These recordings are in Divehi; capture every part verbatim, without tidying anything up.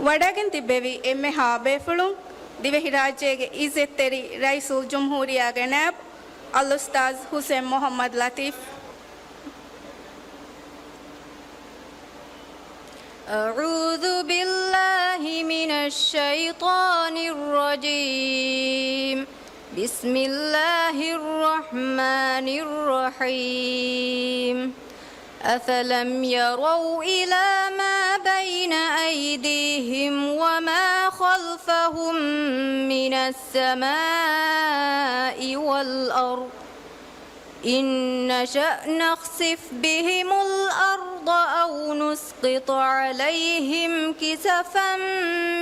ވަޑައިގެން ތިއްބެވި އެންމެހާ ބޭފުޅުން، ދިވެހިރާއްޖޭގެ އިއްޒަތްތެރި ރައީސުލްޖުމްހޫރިއްޔާގެ ނައިބް އަލްއުސްތާޛް ޙުސެން މުޙައްމަދު ލަތީފް. أعوذ بالله من الشيطان الرجيم. بسم الله الرحمن الرحيم. أفلم يروا إلى ما بين أيديهم وما خلفهم من السماء والأرض إن نشأ نخسف بهم الأرض أو نسقط عليهم كسفا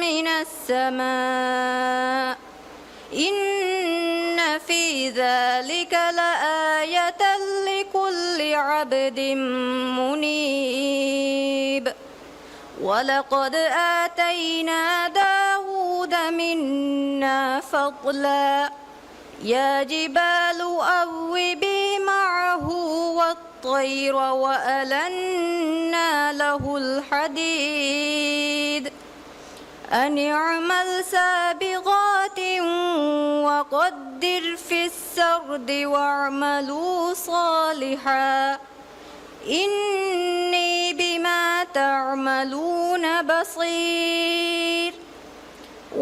من السماء إن في ذلك لآية لكل عبد منيب. ولقد آتينا داود منا فضلا يا جبال أوبي معه والطير وألنا له الحديد أن اعمل سابغات وقدر في السرد واعملوا صالحا إني بما تعملون بصير.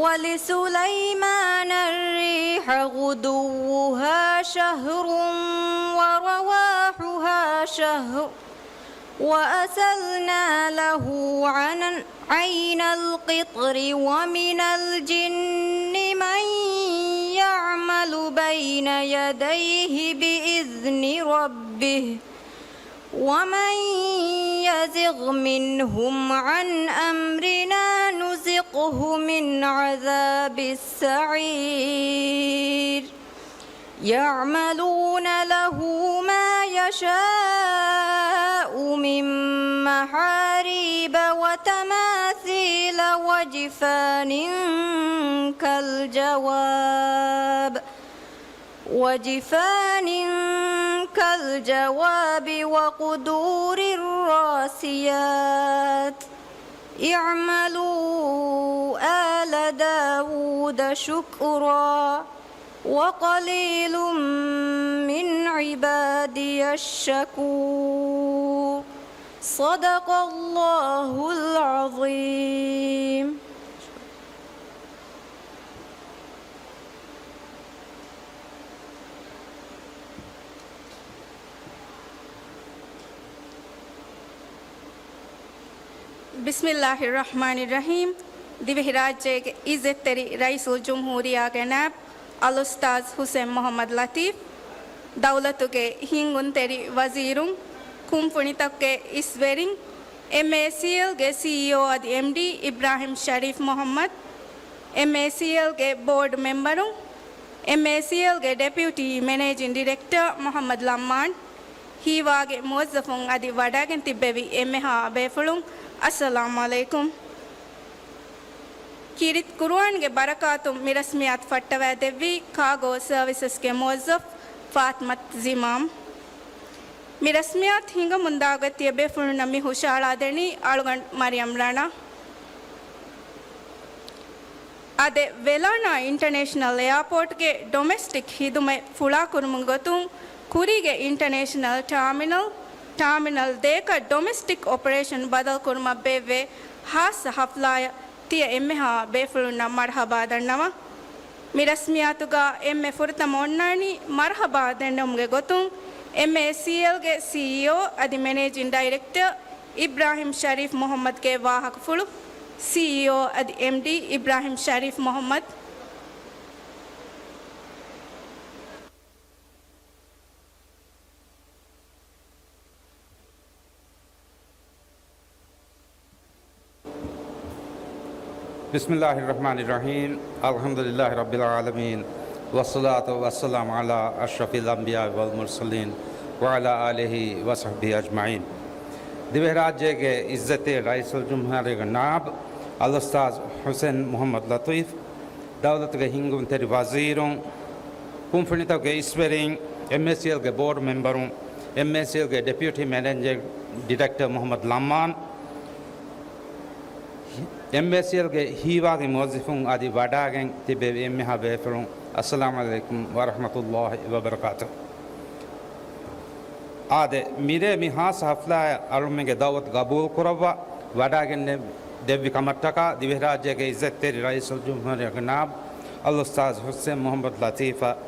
ولسليمان الريح غدوها شهر ورواحها شهر وأسلنا له عن-، عين القطر ومن الجن من يعمل بين يديه بإذن ربه ومن يزغ منهم عن أمرنا نذقه من عذاب السعير. يعملون له ما يشاء من محاريب وتماثيل وجفان كالجواب وجفان كالجواب وقدور الراسيات. اعملوا آل داود شكرا وقليل من عبادي الشكور. صدق الله العظيم. بسم الله الرحمن الرحيم. ދިވެހިރާއްޖޭގެ އިއްޒަތްތެރި ރައީސުލްޖުމްހޫރިއްޔާގެ ނައިބް އަލްއުސްތާޛް ޙުސެން މުޙައްމަދު ލަތީފް، ދައުލަތުގެ ހިންގުންތެރި ވަޒީރުން، ކުންފުނިތަކުގެ އިސްވެރިން، އެމްއޭސީއެލްގެ ސީއީއޯ އަދި އެމްޑީ އިބްރާހިމް ޝަރީފް މުޙައްމަދު، އެމްއޭސީއެލްގެ ބޯޑް މެމްބަރުން، އެމްއޭސީއެލްގެ ޑެޕިއުޓީ މެނޭޖިން ޑިރެކްޓަރ މުޙައްމަދު ލައްމާން، ހީވާގެ މުވައްޒަފުން އަދި ވަޑައިގެން ތިއްބެވި އެންމެހާ ބޭފުޅުން، އައްސަލާމު ޢަލައިކުމް. ކީރިތި ޤުރުއާންގެ ބަރަކާތުން މި ރަސްމިއްޔާތު ފައްޓަވައިދެއްވީ ކާގޯ ސަރވިސަސްގެ މުވައްޒަފް ފާތިމަތު ޒިމާމް. މި ރަސްމިއްޔާތު ހިނގަމުންދާގޮތް ތިޔަބޭފުޅުންނަށް މި ހުށަހަޅާދެނީ އަޅުގަނޑު މަރިޔަމް ރަނާ. އާދެ، ވެލާނާ އިންޓަނޭޝަނަލް އެއާޕޯޓްގެ ޑޮމެސްޓިކް ޚިދުމަތް ފުޅާކުރުމުގެ ގޮތުން ކުރީގެ އިންޓަނޭޝަނަލް ޓާމިނަލް، ޓާމިނަލް ދޭކަށް ޑޮމެސްޓިކް އޮޕަރޭޝަން ބަދަލުކުރުމަށް ބޭއްވޭ ޚާއްޞަ ޙަފްލާއަށް ތިޔަ އެންމެހާ ބޭފުޅުންނަށް މަރްޙަބާ ދަންނަވަން. މި ރަސްމިއްޔާތުގަ އެންމެ ފުރަތަމަ އޮންނާނީ މަރްޙަބާ ދެންނެވުމުގެ ގޮތުން އެމްއޭސީއެލްގެ ސީއީއޯ އަދި މެނޭޖިން ޑައިރެކްޓަރ އިބްރާހިމް ޝަރީފް މުޙައްމަދުގެ ވާހަކަފުޅު. ސީއީއޯ އަދި އެމްޑީ އިބްރާހިމް ޝަރީފް މުޙައްމަދު. بسم الله الرحمن الرحيم. الحمد لله رب العالمين. والصلاة والسلام على أشرف الأنبياء والمرسلين وعلى آله وصحبه أجمعين. ދިވެހިރާއްޖޭގެ އިއްޒަތްތެރި ރައީސުލްޖުމްހޫރިއްޔާގެ ނާއިބު އަލްއުސްތާޛް ޙުސެން މުޙައްމަދު ލަތީފް، ދައުލަތުގެ ހިންގުންތެރި ވަޒީރުން، ކުންފުނިތަކުގެ އިސްވެރިން، އެމްއޭސީއެލްގެ ބޯޑް މެމްބަރުން، އެމްއޭސީއެލްގެ ޑެޕިއުޓީ މެނޭޖިން ޑިރެކްޓަރ މުޙައްމަދު ލައްމާން، އެމްއޭސީއެލްގެ ހީވާގި މުވައްޒިފުން އަދި ވަޑާގެން ތިބެވި އެންމެހާ ބޭފުޅުން، އައްސަލާމު ޢަލައިކުމް ވަރަޙްމަތުﷲ ވަބަރަކާތު. އާދެ، މިރޭ މި ހާއްސަ ޙަފްލާއަށް އަޅުމެންގެ ދަޢުވަތު ގަބޫލު ކުރައްވާ، ވަޑާގެން ދެ-، ދެއްވި ކަމަށްޓަކާ ދިވެހިރާއްޖޭގެ ޢިއްޒަތްތެރި ރައީސުލްޖުމްހޫރިއްޔާ ޖަނާބް އަލްއުސްތާޛް ޙުސެން މުޙައްމަދު ލަތީފަށް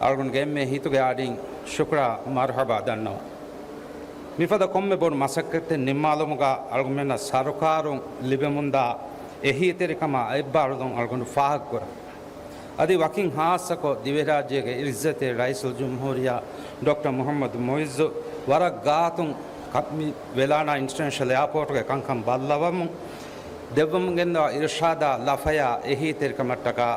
އަޅުގަނޑުގެ އެންމެ ހިތުގެ އަޑިން ޝުކުރާ މަރުޙަބާ ދަންނަވަން. މިފަދަ ކޮންމެ ބޮޑު މަސައްކަތެއް ނިންމާލުމުގަ އަޅުގަނޑުމެންނަށް ސަރުކާރުން ލިބެމުންދާ އެހީތެރިކަމާ އެއްބާރުލުން އަޅުގަނޑު ފާހަގަކުރަން. އަދި ވަކިން ހާއްސަކޮށް، ދިވެހިރާއްޖޭގެ ޢިއްޒަތްތެރި ރައީސުލްޖުމްހޫރިއްޔާ ޑޮކްޓަރ މުޙައްމަދު މުޢިއްޒު ވަރަށް ގާތުން ކަ-، މި ވެލާނާ އިންޓަރނޭޝަނަލް އެއާޕޯޓުގެ ކަންކަން ބައްލަވަމުން ދެއްވަމުން ގެންދަވާ އިރުޝާދާ ލަފަޔާ އެހީތެރިކަމަށްޓަކާ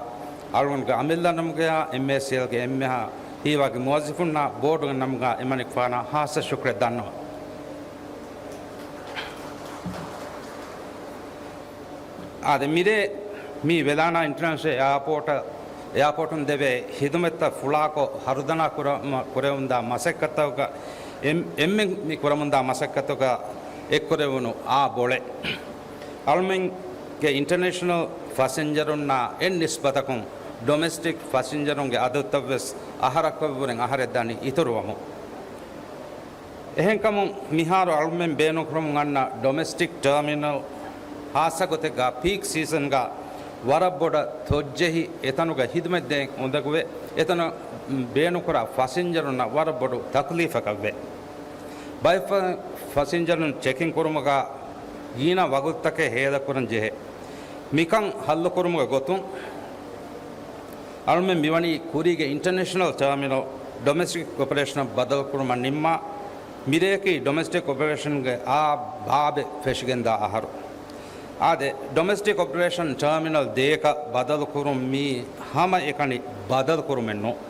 އަޅުގަނޑުގެ އަމިއްލައިންނަމުގައި އެމްއޭސީއެލްގެ އެންމެހާ ހީވާގި މުވައްޒިފުންނާ ބޯޑުގެ ނަމުގައި އެމަނިކުފާނާ ހާއްސަ ޝުކުރެއް ދަންނަވަން. އާދެ، މިރޭ މި ވެލާނާ އިންޓަރނޭޝަނަލް އެއާޕޯޓަށް، އެއާޕޯޓުން ދެވޭ ހިދުމަތްތައް ފުޅާކޮށް ހަރުދަނާ ކުރަ-، ކުރެވުންދާ މަސައްކަތްތަކުގަ އެން-، އެންމެން މި ކުރަމުންދާ މަސައްކަތުގަ އެއްކުރެވުނު އާ ބޮޅެއް. އަޅުމެންގެ އިންޓަރނޭޝަނަލް ފަސެންޖަރުންނާ އެއް ނިސްބަތަކުން ޑޮމެސްޓިކް ފަސެންޖަރުންގެ އަދަދުތައްވެސް އަހަރަކަށްވުރެން އަހަރެއް ދަނީ އިތުރުވަމުން. އެހެންކަމުން، މިހާރު އަޅުމެން ބޭނުންކުރަމުން އަންނަ ޑޮމެސްޓިކް ޓާމިނަލް، ހާއްސަ ގޮތެއްގަ ޕީކް ސީޒަންގަ ވަރަށް ބޮޑަށް ތޮއްޖެހި، އެތަނުގަ ހިދުމަތް ދޭން އުނދަގޫވެ، އެތަނަށް ބޭނުންކުރާ ފަސިންޖަރުންނަށް ވަރަށް ބޮޑު ތަކުލީފަކަށްވޭ. ބައެއް ފަ-، ފަސިންޖަރުން ޗެކިން ކުރުމުގަ ގިނަ ވަގުތުތަކެއް ހޭދަކުރަން ޖެހޭ. މިކަން ހައްލުކުރުމުގެ ގޮތުން، އަޅުމެން މިވަނީ ކުރީގެ އިންޓަރނޭޝަނަލް ޓާމިނަލް ޑޮމެސްޓިކް އޮޕަރޭޝަނަށް ބަދަލުކުރުމަށް ނިންމާ، މިރެޔަކީ ޑޮމެސްޓިކް އޮޕަރޭޝަންގެ އާ ބާބެއް ފެށިގެންދާ އަހަރު. އާދެ، ޑޮމެސްޓިކް އޮޕަރޭޝަން ޓާމިނަލް ދޭކަށް ބަދަލުކުރުން މީ ހަމައެކަނި ބަދަލުކުރުމެއް ނޫން.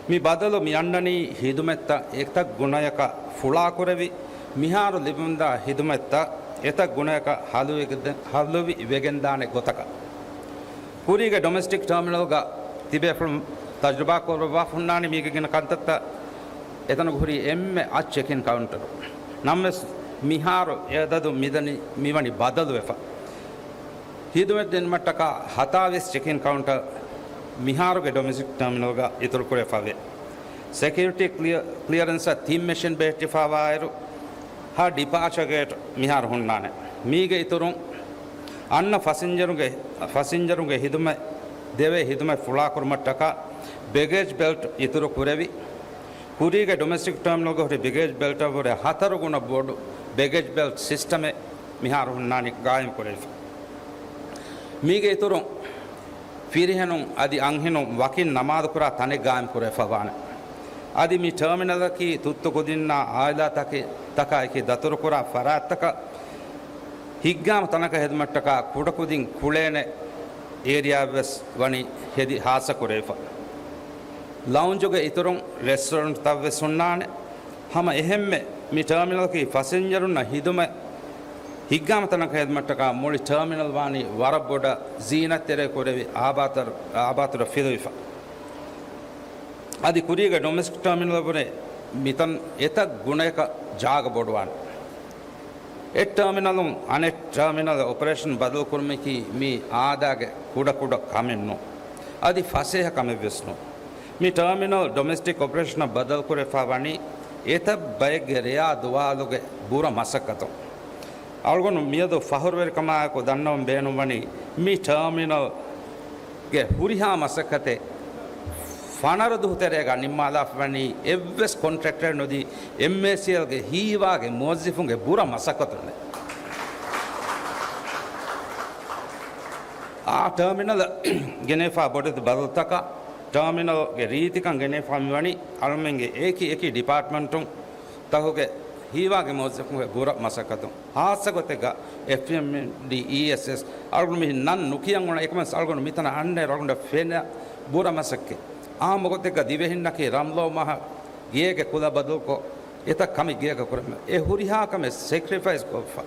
މި ބަދަލު މި އަންނަނީ ހިދުމަތްތައް އެތައް ގުނަޔަކަށް ފުޅާކުރެވި، މިހާރު ލިބުމުންދާ ހިދުމަތްތައް އެތައް ގުނަޔަކަށް ހަލުވި-، ހަލުވި ވެގެންދާނެ ގޮތަކަށް. ކުރީގެ ޑޮމެސްޓިކް ޓާމިނަލްގަ ތިބޭފުޅުން ތަޖުރިބާ ކުރައްވާފަ ހުންނާނީ މީގެ ގިނަ ކަންތައްތައް. އެތަނުގަ ހުރީ އެންމެ އަށް ޗެކިން ކައުންޓަރު. ނަމަވެސް، މިހާރު އެ އަދަދު މިދަނީ މިވަނީ ބަދަލުވެފަ. ހިދުމަތް ދިނުމަށްޓަކާ ހަތާވީސް ޗެކިން ކައުންޓަރ މިހާރުގެ ޑޮމެސްޓިކް ޓާމިނަލްގަ އިތުރުކުރެވިފަވޭ. ސެކިއުރިޓީ ކްލިއަ-، ކްލިއަރެންސަށް ތިން މެޝިން ބެހެއްޓިފަވާއިރު، ހަ ޑިޕާޗަ ގޭޓް މިހާރު ހުންނާނެ. މީގެ އިތުރުން އަންނަ ފަސިންޖަރުގެ، ފަސިންޖަރުގެ ހިދުމަތް، ދެވޭ ހިދުމަތް ފުޅާކުރުމަށްޓަކާ ބެގޭޖް ބެލްޓް އިތުރު ކުރެވި، ކުރީގެ ޑޮމެސްޓިކް ޓާމިނަލްގަ ހުރި ބެގޭޖް ބެލްޓަށްވުރެ ހަތަރު ގުނަ ބޮޑު ބެގޭޖް ބެލްޓް ސިސްޓަމެއް މިހާރު ހުންނާނީ ގާއިމް ކުރެވިފަ. މީގެ އިތުރުން ފިރިހެނުން އަދި އަންހެނުން ވަކިން ނަމާދުކުރާ ތަނެއް ގާއިމް ކުރެވިފަވާނެ. އަދި މި ޓާމިނަލަކީ ތުއްތު ކުދިންނާ އާއިލާތަކެއް، ތަކާއެކީ ދަތުރުކުރާ ފަރާތްތަކަށް ހިތްގައިމު ތަނަކަށް ހެދުމަށްޓަކާ ކުޑަކުދިން ކުޅޭނެ އޭރިއާއެއްވެސް ވަނީ ހެދި ހާއްސަ ކުރެވިފަ. ލައުންޖުގެ އިތުރުން ރެސްޓޯރެންޓްތައްވެސް ހުންނާނެ. ހަމަ އެހެންމެ މި ޓާމިނަލަކީ ފަސިންޖަރުންނަށް ހިދުމަތް ހިތްގައިމު ތަނަކަށް ހެދުމަށްޓަކާ މުޅި ޓާމިނަލް ވާނީ ވަރަށް ބޮޑަށް ޒީނަތްތެރޭ ކުރެވި އާބާތަރު-، އާބާތުރަށް ފިލުވިފަ. އަދި ކުރީގެ ޑޮމެސްޓިކް ޓާމިނަލަށްވުރެ މިތަން އެތައް ގުނަޔަކަށް ޖާގަ ބޮޑުވާނެ. އެއް ޓާމިނަލުން އަނެއް ޓާމިނަލަށް އޮޕަރޭޝަން ބަދަލުކުރުމަކީ މީ އާދައިގެ ކުޑަކުޑަ ކަމެއް ނޫން. އަދި ފަސޭހަ ކަމެއްވެސް ނޫން. މި ޓާމިނަލް ޑޮމެސްޓިކް އޮޕަރޭޝަނަށް ބަދަލުކުރެވިފަ ވަނީ އެތައް ބައެއްގެ ރެޔާ ދުވާލުގެ ބުރަ މަސައްކަތުން. އަޅުގަނޑު މިއަދު ފަހުރުވެރިކަމާއެކު ދަންނަވަން ބޭނުންވަނީ މި ޓާމިނަލް ގެ ހުރިހާ މަސައްކަތެއް ފަނަރަ ދުވަހު ތެރޭގަ ނިންމާލާފަ ވަނީ އެއްވެސް ކޮންޓްރެކްޓަރެއް ނުދީ އެމްއޭސީއެލްގެ ހީވާގި މުވައްޒިފުންގެ ބުރަ މަސައްކަތުންނެއް. އާ ޓާމިނަލަށް ގެނެވިފާ ބޮޑެތި ބަދަލުތަކަށް ޓާމިނަލްގެ ރީތިކަން ގެނެވިފާ މިވަނީ އަޅުމެންގެ އެކި އެކި ޑިޕާޓްމަންޓުން ތަކުގެ ހީވާގި މުވައްޒަފުންގެ ބުރަ މަސައްކަތުން، ހާއްސަ ގޮތެއްގަ އެފްއެމްޑީ، އީއެސްއެސް، އަޅުގަނޑު މިހިން ނަން ނުކިޔަން އުޅޭ އެކަމަސް އަޅުގަނޑު މިތަނަށް އަންނައިރު އަޅުގަނޑަށް ފެންނަ ބުރަ މަސައްކަތް. އާއްމު ގޮތެއްގަ ދިވެހިންނަކީ ރަންލޯ މަހަށް ގޭގެ ކުލަ ބަދަލުކޮށް، އެތައް ކަމެއް ގޭގަ ކުރަމެ. އެ ހުރިހާ ކަމެއް ސެކްރިފައިސް ކޮށްފަ.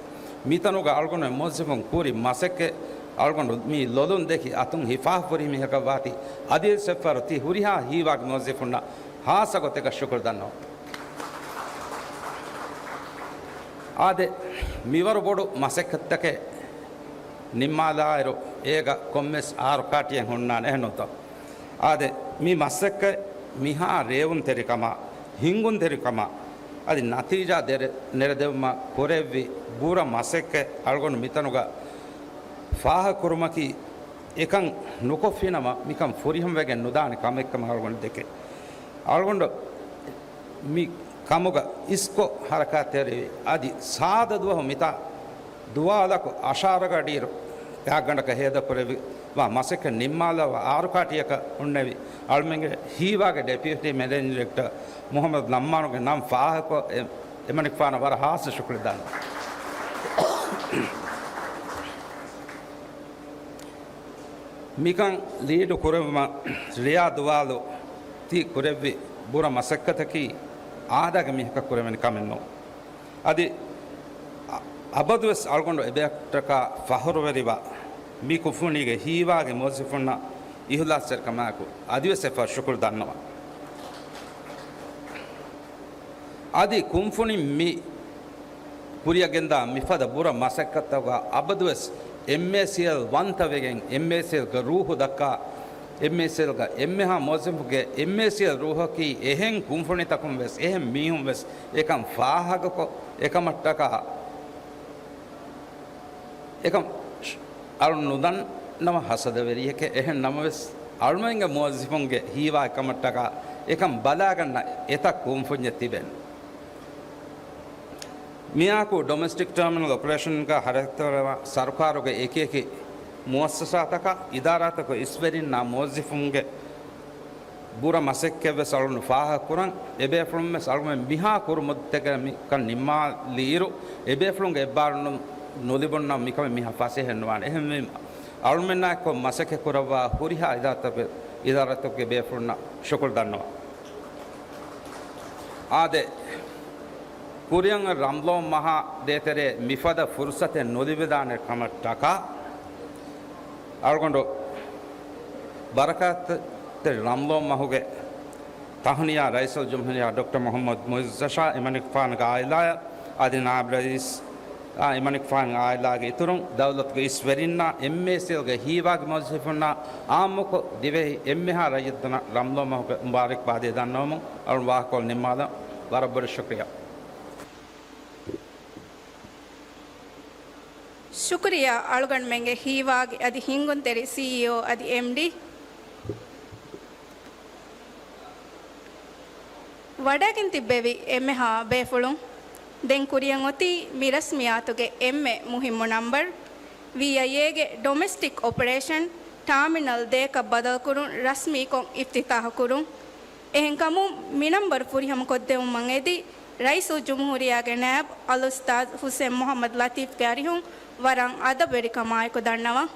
މިތަނުގަ އަޅުގަނޑު މުވައްޒަފުން ކުރި މަސައްކަތް އަޅުގަނޑު މި ލޮލުން ދެކި އަތުން ހިފާފަ ހުރި މީހަކަށް ވާތީ އަދިވެސް އެއްފަހަރު ތި ހުރިހާ ހީވާގި މުވައްޒަފުންނަށް ހާއްސަ ގޮތެއްގަ ޝުކުރު ދަންނަވަން. އާދެ، މިވަރު ބޮޑު މަސައްކަތްތަކެއް ނިންމާލާއިރު، އޭގަ ކޮންމެސް އާރު ކާޓިއެއް ހުންނާނެ، އެހެންނޫންތޯ؟ އާދެ، މި މަސައްކަތް މިހާ ރޭވުންތެރިކަމާ، ހިންގުންތެރިކަމާ، އަދި ނަތީޖާ ދެރެ-، ނެރެދެވުމަށް ކުރެއްވި ބުރަ މަސައްކަތް އަޅުގަނޑު މިތަނުގަ ފާހަގަކުރުމަކީ، އެކަން ނުކޮށްފިނަމަ، މިކަން ފުރިހަމަވެގެން ނުދާނެ ކަމެއްކަމަށް އަޅުގަނޑު ދެކެ. އަޅުގަނޑު މި ކަމުގަ އިސްކޮށް ހަރަކާތްތެރިވި، އަދި ސާދަ ދުވަހު މިތާ ދުވާލަކު އަށާރަގަޑިއިރު ގާތްގަނޑަކަށް ހޭދަކުރެވި ވާ މަސައްކަތް ނިންމާލައްވާ އާރު ކާޓިއަކަށް ހުންނެވި އަޅުމެންގެ ހީވާގެ ޑެޕިއުޓީ މެނޭޖިން ޑިރެކްޓަރ މުހައްމަދު ނައްމާނުގެ ނަން ފާހަގަކޮށް، އެ-، އެމަނިކުފާނަށް ވަރަށް ހާއްސަ ޝުކުރި ދަންނަވަން. މިކަން ލީޑު ކުރެއްވުމަށް ރެޔާ ދުވާލު ތި ކުރެއްވި ބުރަ މަސައްކަތަކީ އާދައިގެ މީހަކަށް ކުރެވެނި ކަމެއް ނޫން. އަދި އަ-، އަބަދުވެސް އަޅުގަނޑު އެބައަކަށްޓަކާ ފަޚުރުވެރިވާ މި ކުންފުނީގެ ހީވާގެ މުވައްޒަފުންނަށް އިހުލާސްތެރިކަމާއެކު އަދިވެސް އެފަ ޝުކުރު ދަންނަވަން. އަދި ކުންފުނިން މި ކުރިއަށް ގެންދާ މިފަދަ ބުރަ މަސައްކަތްތަކުގަ އަބަދުވެސް އެމްއޭސީއެލް ވަންތަވެގެން، އެމްއޭސީއެލްގެ ރޫހު ދައްކާ، އެމްއޭސީއެލްގެ އެންމެހާ މުވައްޒަފުގެ އެމްއޭސީއެލް ރޫހަކީ އެހެން ކުންފުނިތަކުން ވެސް، އެހެން މީހުން ވެސް އެކަން ފާހަގަކޮށް، އެކަމަށްޓަކާ އެކަމް އަޅުން ނުދަންނަވަ ހަސަދަވެރިއެކޭ. އެހެން ނަމަވެސް، އަޅުމެންގެ މުވައްޒަފުންގެ ހީވާ އެކަމަށްޓަކާ އެކަން ބަލާގަންނަ އެތައް ކުންފުންޏެއް ތިބެން. މިއާކު ޑޮމެސްޓިކް ޓާމިނަލް އޮޕަރޭޝަންގަ ހަރަކާތްތެރިވާ ސަރުކާރުގެ އެކިއެކި މުއައްސަސާތަކާ، އިދާރާތަކުގެ އިސްވެރިންނާ މުވައްޒަފުންގެ ބުރަ މަސައްކަތްވެސް އަޅުން ފާހަގަކުރަން. އެބޭފުޅުންވެސް އަޅުގަނޑު މިހާ ކުރު މުއްދަތެއްގަ މިކަން ނިންމާލިއިރު، އެބޭފުޅުންގެ އެއްބާރުލުން ނުލިބުންނަމަ މިކަމެއް މިހާ ފަސޭހައެއް ނުވާނެ. އެހެންވީމަ، އަޅުމެންނާއެކު މަސައްކަތް ކުރައްވާ ހުރިހާ އިދާރާތަކުގެ، އިދާރާތަކުގެ ބޭފުޅުންނަށް ޝުކުރު ދަންނަވަން. އާދެ، ކުރިއަށް ރަމްޟާން މަހާ ދޭތެރޭ މިފަދަ ފުރުޞަތެއް ނުލިބިދާނެ ކަމަށްޓަކާ، އަޅުގަނޑު ބަރަކާތްތެރި ރަމްޟާން މަހުގެ ތަހުނިޔާ ރައީސުލްޖުމްހޫރިއްޔާ ޑޮކްޓަރ މުޙައްމަދު މުޢިއްޒު ޝާ އެމަނިކުފާނުގެ އާއިލާއަށް، އަދި ނާއިބު ރައީސް އާ އެމަނިކުފާނުގެ އާއިލާގެ އިތުރުން، ދައުލަތުގެ އިސްވެރިންނާ، އެމްއޭސީއެލްގެ ހީވާގި މުވައްޒަފުންނާ، އާއްމުކޮށް ދިވެހި އެންމެހާ ރައްޔިތުންނަށް ރަމްޟާން މަހުގެ މުބާރަކްބާދީ ދަންނަވަމުން އަޅުން ވާހަކަކޮޅު ނިންމާލަން. ވަރަށް ބޮޑަށް ޝުކުރިއްޔާ. ޝުކުރިއްޔާ އަޅުގަނޑުމެންގެ ހީވާގި އަދި ހިންގުންތެރި ސީއީއޯ އަދި އެމްޑީ. ވަޑައިގެން ތިއްބެވި އެންމެހާ ބޭފުޅުން، ދެން ކުރިއަށް އޮތީ މި ރަސްމިއްޔާތުގެ އެންމެ މުހިއްމު ނަންބަރު، ވީއައިއޭގެ ޑޮމެސްޓިކް އޮޕަރޭޝަން ޓާމިނަލް ދޭކަށް ބަދަލުކުރުން ރަސްމީކޮށް އިފްތިތާޙުކުރުން. އެހެންކަމުން، މި ނަންބަރު ފުރިހަމަކޮށްދެވުމަށް އެދި، ރައީސުލްޖުމްހޫރިއްޔާގެ ނާއިބު އަލްއުސްތާޛު ޙުސެން މުޙައްމަދު ލަޠީފްގެ އަރިހުން ވަރަށް އަދަބުވެރިކަމާއެކު ދަންނަވަން.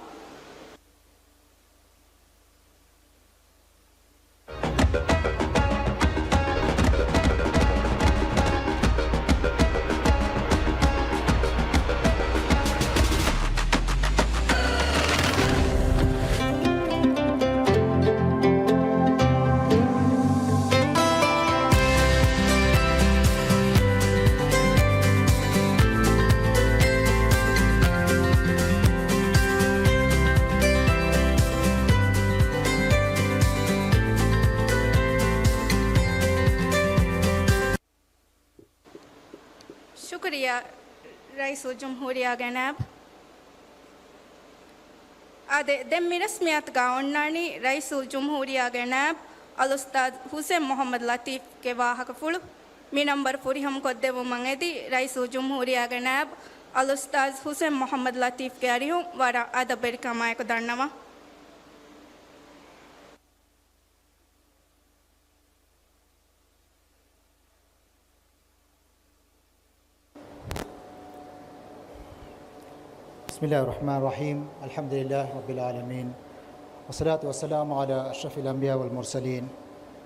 ޝުކުރިއްޔާ ރައީސުލްޖުމްހޫރިއްޔާގެ ނާއިބު. އާދެ، ދެން މި ރަސްމިއްޔާތުގަ އޮންނާނީ ރައީސުލްޖުމްހޫރިއްޔާގެ ނާއިބު އަލްއުސްތާޛު ޙުސެން މުޙައްމަދު ލަޠީފްގެ ވާހަކަފުޅު. މި ނަންބަރު ފުރިހަމަކޮށްދެއްވުމަށް އެދި، ރައީސުލްޖުމްހޫރިއްޔާގެ ނާއިބު އަލްއުސްތާޛު ޙުސެން މުޙައްމަދު ލަޠީފްގެ އަރިހުން ވަރަށް އަދަބުވެރިކަމާއެކު ދަންނަވަން. بسم الله الرحمن الرحيم. الحمد لله رب العالمين. والصلاة والسلام على أشرف الأنبياء والمرسلين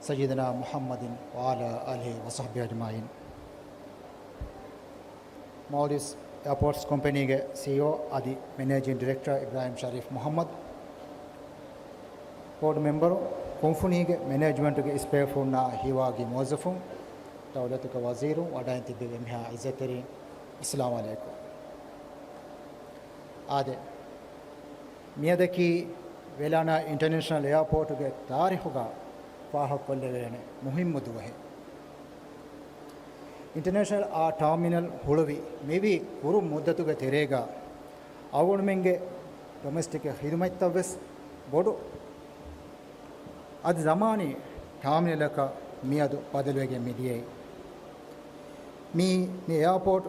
سيدنا محمد وعلى آله وصحبه أجمعين. މޯލްޑިވްސް އެއާޕޯޓްސް ކޮމްޕެނީގެ ސީއީއޯ އަދި މެނޭޖިން ޑިރެކްޓަރ އިބްރާހިމް ޝަރީފް މުޙައްމަދު، ބޯޑް މެމްބަރު، ކުންފުނީގެ މެނޭޖްމަންޓުގެ އިސްބޭފުޅުންނާ ހީވާގި މުވައްޒަފުން، ދައުލަތުގެ ވަޒީރުން، ވަޑައިން ތިއްބެވި އެންމެހާ އިއްޒަތްތެރިން، އައްސަލާމު ޢަލައިކުމް. އާދެ، މިއަދަކީ ވެލާނާ އިންޓަރނޭޝަނަލް އެއާޕޯޓުގެ ތާރީޚުގަ ފާހަގަކޮށްލެވޭނެ މުހިއްމު ދުވަހެއް. އިންޓަރނޭޝަނަލް އާ ޓާމިނަލް ހުޅުވި މިވީ ކުރު މުއްދަތުގެ ތެރޭގަ އަޅުގަނޑުމެންގެ ޑޮމެސްޓިކް ޚިދުމަތްތައް ވެސް ބޮޑު އަދި ޒަމާނީ ޓާމިނަލަކަށް މިއަދު ބަދަލުވެގެން މިދިޔައީ. މީ، މި އެއާޕޯޓް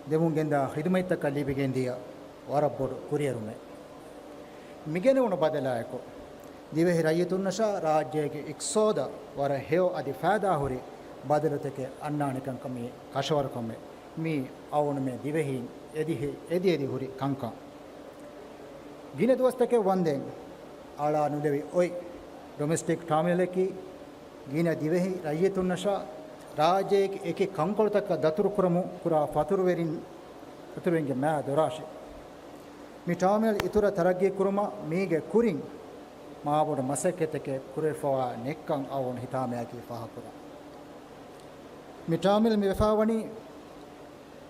ދެމުން ގެންދާ ޚިދުމަތްތަކަށް ލިބިގެންދިޔަ ވަރަށް ބޮޑު ކުރިއެރުމެއް. މިގެނެވުނު ބަދަލާއެކު، ދިވެހި ރައްޔިތުންނަށާ ރާއްޖޭގެ އިޤްތިޞާދަށް ވަރަށް ހެޔޮ އަދި ފައިދާހުރި ބަދަލުތަކެއް އަންނާނެކަންކަން މީ ކަށަވަރުކަމެއް. މީ އަޅުގަނޑުމެން ދިވެހީން އެދި، އެދި އެދި ހުރި ކަންކަން. ގިނަ ދުވަސްތަކެއް ވަންދެން އަޅާ ނުލެވި އޮތް ޑޮމެސްޓިކް ޓާމިނަލަކީ، ގިނަ ދިވެހި ރައްޔިތުންނަށާ ރާއްޖޭގެ އެކި ކަންކޮޅުތަކަށް ދަތުރުކުރަމުން ކުރާ ފަތުރުވެރިން، ފަތުރުވެރިންގެ މާ ދޮރާށެއް. މި ޓާމިނަލް އިތުރަށް ތަރައްގީ ކުރުމަށް މީގެ ކުރިން މާބޮޑު މަސައްކަތްތަކެއް ކުރެވިފަވާ ނެތްކަން އަޅުގަނޑު ހިތާމަޔަކީ ފާހަގަކުރަން. މި ޓާމިނަލް މި ވެފަވަނީ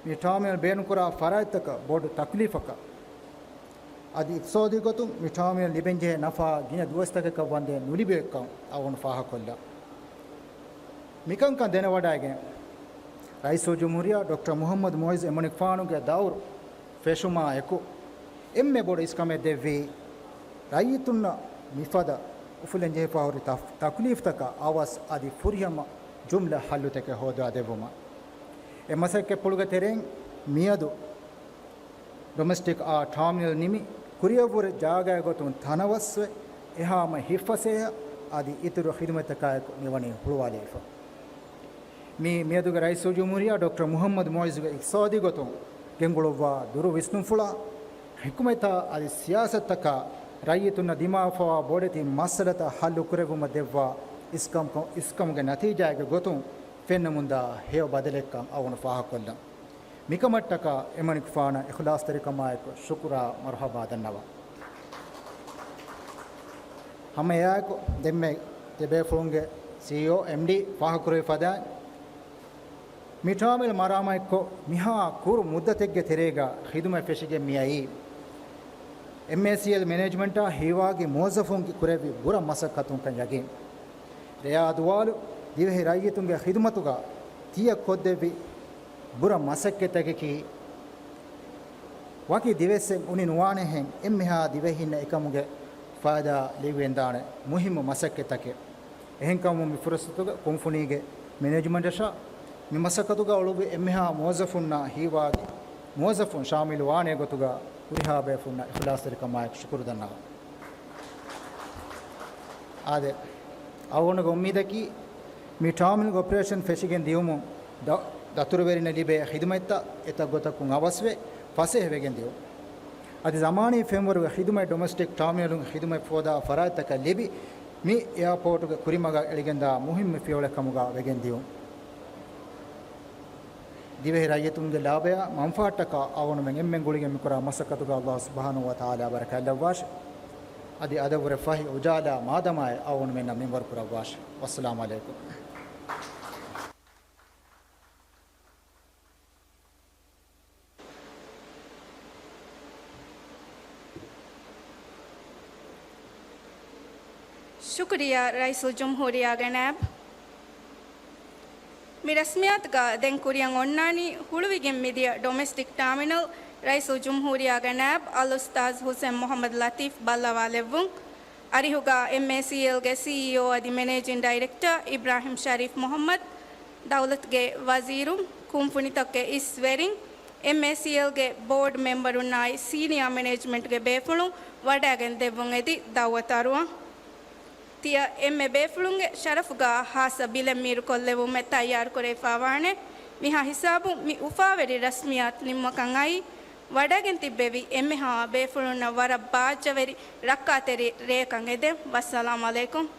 މި ޓާމިނަލް ބޭނުންކުރާ ފަރާތްތަކަށް ބޮޑު ތަކުލީފަކަށް، އަދި އިޤްތިޞާދީ ގޮތުން މި ޓާމިނަލް ލިބެންޖެހޭ ނަފާ ގިނަ ދުވަސްތަކަކަށް ވަންދެން ނުލިބިއޮތްކަން އަޅުގަނޑު ފާހަގަކޮށްލަން. މިކަންކަން ދެނެވަޑައިގެން، ރައީސުލްޖުމްހޫރިއްޔާ ޑޮކްޓަރ މުޙައްމަދު މުޢިއްޒު އެމަނިކުފާނުގެ ދައުރު ފެށުމާއެކު، އެންމެ ބޮޑު އިސްކަމެއް ދެއްވީ، ރައްޔިތުންނަށް މިފަދަ އުފުލެން ޖެހިފަ ހުރި ތަ-، ތަކުލީފްތަކަށް އަވަސް އަދި ފުރިހަމަ ޖުމްލަ ޙައްލުތަކެއް ހޯދާ ދެއްވުމަށް. އެ މަސައްކަތްޕުޅުގެ ތެރެއިން މިއަދު ޑޮމެސްޓިކް އާ ޓާމިނަލް ނިމި، ކުރިއަށްވުރެ ޖާގައެއް ގޮތުން ތަނަވަސްވެ، އެހާމަ ހިތްފަސޭހަ އަދި އިތުރު ޚިދުމަތްތަކާއެކު މިވަނީ ހުޅުވާލެވިފަ. މީ މިއަދުގެ ރައީސުލްޖުމްހޫރިއްޔާ ޑޮކްޓަރ މުޙައްމަދު މުޢިއްޒުގެ އިޤްތިޞާދީ ގޮތުން ގެންގުޅުއްވާ ދުރު ވިސްނުންފުޅާ، ޙިކުމަތާ އަދި ސިޔާސަތުތަކާ ރައްޔިތުންނަށް ދިމާވެފަވާ ބޮޑެތި މައްސަލަތައް ޙައްލު ކުރެއްވުމަށް ދެއްވާ އިސްކަމު-، އިސްކަމުގެ ނަތީޖާއެއްގެ ގޮތުން ފެންނަމުންދާ ހެޔޮ ބަދަލެއްކަން އަޅުގަނޑު ފާހަގަކޮށްލަން. މިކަމަށްޓަކާ އެމަނިކުފާނަށް އިޚްލާޞްތެރިކަމާއެކު ޝުކުރާ މަރުޙަބާ ދަންނަވަން. ހަމައެއާއެކު ދެންމެ ދެބޭފުޅުންގެ ސީއީއޯ، އެމްޑީ ފާހަގަކުރެއްވި ފަދައިން، މި ޓާމިނަލް މަރާމާތުކޮށް މިހާ ކުރު މުއްދަތެއްގެ ތެރޭގަ ޚިދުމަތް ފެށިގެން މިއައީ، އެމްއޭސީއެލް މެނޭޖްމަންޓާ ހީވާގި މުވައްޒަފުންގެ ކުރެއްވި ބުރަ މަސައްކަތުންކަން ޔަގީން. ރެޔާ ދުވާލު ދިވެހި ރައްޔިތުންގެ ޚިދުމަތުގަ ތިޔަ ކޮށްދެއްވި ބުރަ މަސައްކަތްތަކަކީ، ވަކި ދިވެއްސެއް އުނި ނުވާނެހެން އެންމެހާ ދިވެހީންނަށް އެކަމުގެ ފައިދާ ލިބިގެންދާނެ މުހިއްމު މަސައްކަތްތަކެއް. އެހެންކަމުން މި ފުރުޞަތުގަ ކުންފުނީގެ މެނޭޖްމަންޓަށާ މި މަސައްކަތުގަ އުޅުއްވި އެންމެހާ މުވައްޒަފުންނާ ހީވާގި މުވައްޒަފުން ޝާމިލު ވާނޭ ގޮތުގަ ހުރިހާ ބޭފުޅުންނަށް އިޚްލާޞްތެރިކަމާއެކު ޝުކުރު ދަންނަވަން. އާދެ، އަޅުގަނޑުގެ އުއްމީދަކީ، މި ޓާމިނަލްގެ އޮޕަރޭޝަން ފެށިގެން ދިޔުމުން ދަ-، ދަތުރުވެރިންނަށް ލިބޭ ޚިދުމަތްތައް އެތައް ގޮތަކުން އަވަސްވެ ފަސޭހަވެގެން ދިޔުން. އަދި ޒަމާނީ ފެންވަރުގެ ޚިދުމަތް ޑޮމެސްޓިކް ޓާމިނަލުން ޚިދުމަތް ފޯދާ ފަރާތްތަކަށް ލިބި، މި އެއާޕޯޓުގެ ކުރިމަގަށް އެޅިގެންދާ މުހިއްމު ފިޔަވަޅެއް ކަމުގަ ވެގެން ދިޔުން. ދިވެހި ރައްޔިތުންގެ ލާބަޔާ މަންފާއަށްޓަކާ އަޅުގަނޑުމެން އެންމެން ގުޅިގެން މިކުރާ މަސައްކަތުގަ ﷲ ސުބްޙާނަހޫ ވަތަޢާލާ ބަރަކާތްލައްވާށި. އަދި އަދަށްވުރެ ފަހި އުޖާލާ މާދަމާއެއް އަޅުގަނޑުމެންނަށް މިންވަރު ކުރައްވާށި. ވައްސަލާމު ޢަލައިކުމް. ޝުކުރިއްޔާ ރައީސުލްޖުމްހޫރިއްޔާގެ ނައިބު. މި ރަސްމިއްޔާތުގަ ދެން ކުރިއަށް އޮންނާނީ ހުޅުވިގެން މިދިޔަ ޑޮމެސްޓިކް ޓާމިނަލް ރައީސުލްޖުމްހޫރިއްޔާގެ ނައިބު އަލްއުސްތާޛް ޙުސެން މުޙައްމަދު ލަތީފް ބައްލަވާލެއްވުން. އަރިހުގަ އެމްއޭސީއެލްގެ ސީއީއޯ އަދި މެނޭޖިން ޑައިރެކްޓަރ އިބްރާހިމް ޝަރީފް މުޙައްމަދު، ދައުލަތުގެ ވަޒީރުން، ކުންފުނިތަކުގެ އިސްވެރިން، އެމްއޭސީއެލްގެ ބޯޑް މެމްބަރުންނާއި ސީނިއާ މެނޭޖްމަންޓްގެ ބޭފުޅުން ވަޑައިގެން ދެއްވުން އެދި ދައުވަތު އަރުވަން. ތިޔަ އެންމެ ބޭފުޅުންގެ ޝަރަފުގަ ހާއްސަ ބިލެއް މީރުކޮށްލެވުމެއް ތައްޔާރުކުރެވިފައިވާނެ. މިހާ ހިސާބުން މި އުފާވެރި ރަސްމިއްޔާތު ނިންމުމަކަށް އައީ، ވަޑައިގެން ތިއްބެވި އެންމެހާ ބޭފުޅުންނަށް ވަރަށް ބާއްޖަވެރި ރައްކާތެރި ރެއަކަށް އެދެން. ވައްސަލާމު ޢަލައިކުމް.